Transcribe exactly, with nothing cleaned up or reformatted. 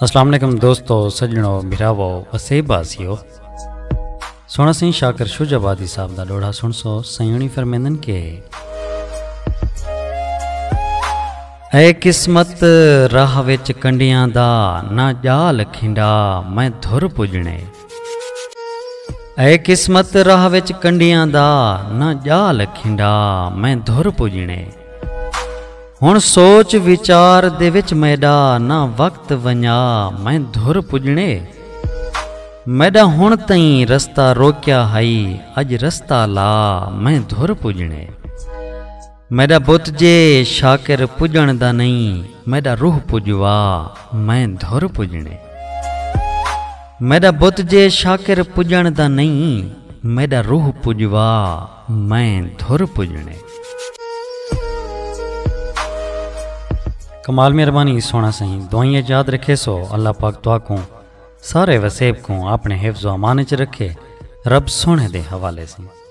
السلام علیکم دوستو، سڄݨو، بھراوو، وسیب واسیو۔ سوہݨا سئیں شاکر شجاع آبادی صاحب دا ݙوہڑا سݨسو۔ سئیں ہوݨی فرمیندن کہ اے قسمت راہ وچ کنڈیاں دا، نہ ڄال کھنڈا میں دھر پڄݨے۔ اے قسمت راہ وچ کنڈیاں دا، نہ ڄال کھنڈا میں دھر پڄݨے۔ ہݨ سوچ وچار دے وچ میݙا، نہ وقت ونڄا میں دھر پڄݨے۔ میݙا ہݨ تئیں رستہ روکیا ہئی، اڄ رستہ لا میں دھر پڄݨے۔ میݙا بت جے شاکر پڄݨ دا نئیں، میݙا روح پڄوا میں دھر پڄݨے۔ میݙا بت جے شاکر پڄݨ دا نئیں، میݙا روح پڄوا میں دھر پڄݨے۔ کمال مہربانی سوہݨا سئیں، دعائیں یاد رکھیسو۔ اللہ پاک تہاکوں سارے وسیب کوں اپݨے حفظ و امان اچ رکھے۔ رب سوہݨے دے حوالے سئیں۔